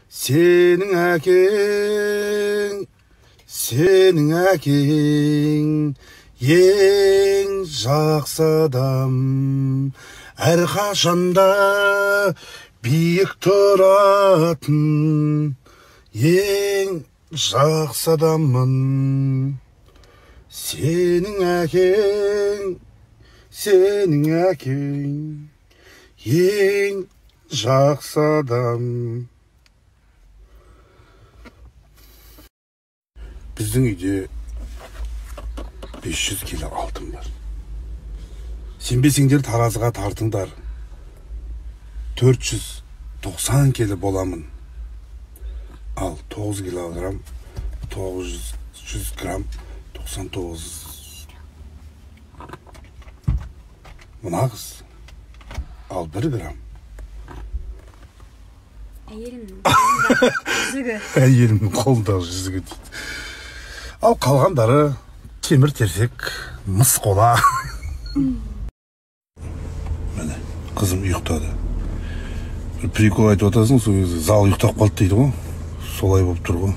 Сенің әкең, сенің әкең ең жақсы адам. Әрқашанда биік тұратын ең жақсы адаммын. Сенің әкең, сенің әкең ең жақсы адам. Біздің үйде 500 келі алтын бар. Сенбесеңдер таразыға тартыңдар. 490 келі боламын. Ал 9 килограмм, 900 грамм, 99. Мына қыз. Ал 1 грамм. Әйелімнің қолындағы жүзігі. Әйелімнің қолындағы жүзігі дейді. Ал қалғандары темір терсек, мыс қола. Міне, қызым ұйықтады. Бір прикол айтып отырсың, сол кезде зал ұйықтап қалды дейді ғой. Солай болып тұр ғой.